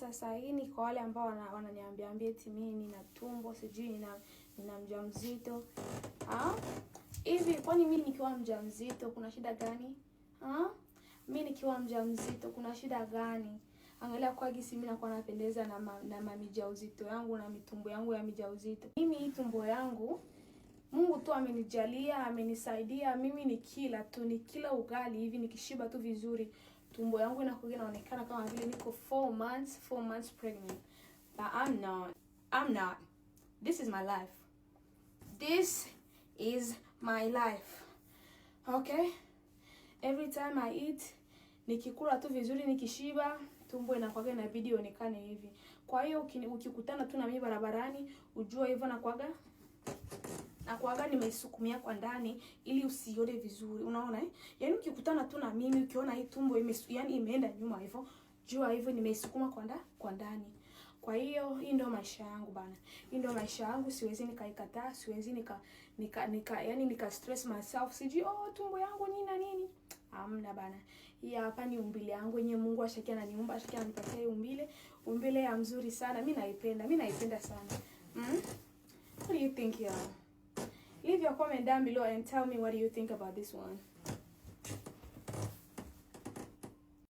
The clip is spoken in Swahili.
Sasa hii ni kwa wale ambao wananiambia ambia eti mimi nina tumbo, sijui nina mjamzito. Ah? Hivi kwani mimi nikiwa mjamzito kuna shida gani? Ah? Mimi nikiwa mjamzito kuna shida gani? Angalia kwa gisi mimi nakuwa napendeza na mamijauzito yangu na mitumbo yangu ya mijauzito. Mimi hii tumbo yangu Mungu tu amenijalia, amenisaidia. Mimi nikila tu, nikila ugali hivi, nikishiba tu vizuri, tumbo yangu inakuwa inaonekana kama vile niko 4 months, 4 months pregnant. But I'm not. I'm not. This is my life. This is my life. Okay? Every time I eat, nikikula tu vizuri, nikishiba, tumbo inakuwaga inabidi ionekane hivi. Kwa hiyo ukikutana tu na mimi barabarani, ujue hivyo nakuaga nimeisukumia kwa ndani ili usione vizuri. Unaona, eh? Yaani ukikutana tu na mimi, ukiona hii tumbo yani imeenda nyuma hivyo, jua hivyo nimeisukuma kwa ndani. Kwa hiyo hii ndio maisha yangu bana. Hii ndio maisha yangu, siwezi nikaikataa, siwezi nika nika nika yani nika stress myself, sijui, oh, tumbo yangu nini na nini. Hamna bana. Hii hapa ni umbile yangu yenye Mungu ashakia ananiumba, ashakia ananipatia hii umbile, umbile ya mzuri sana. Mimi naipenda, mimi naipenda sana. What do you think, y'all? Leave your comment down below and tell me what do you think about this one.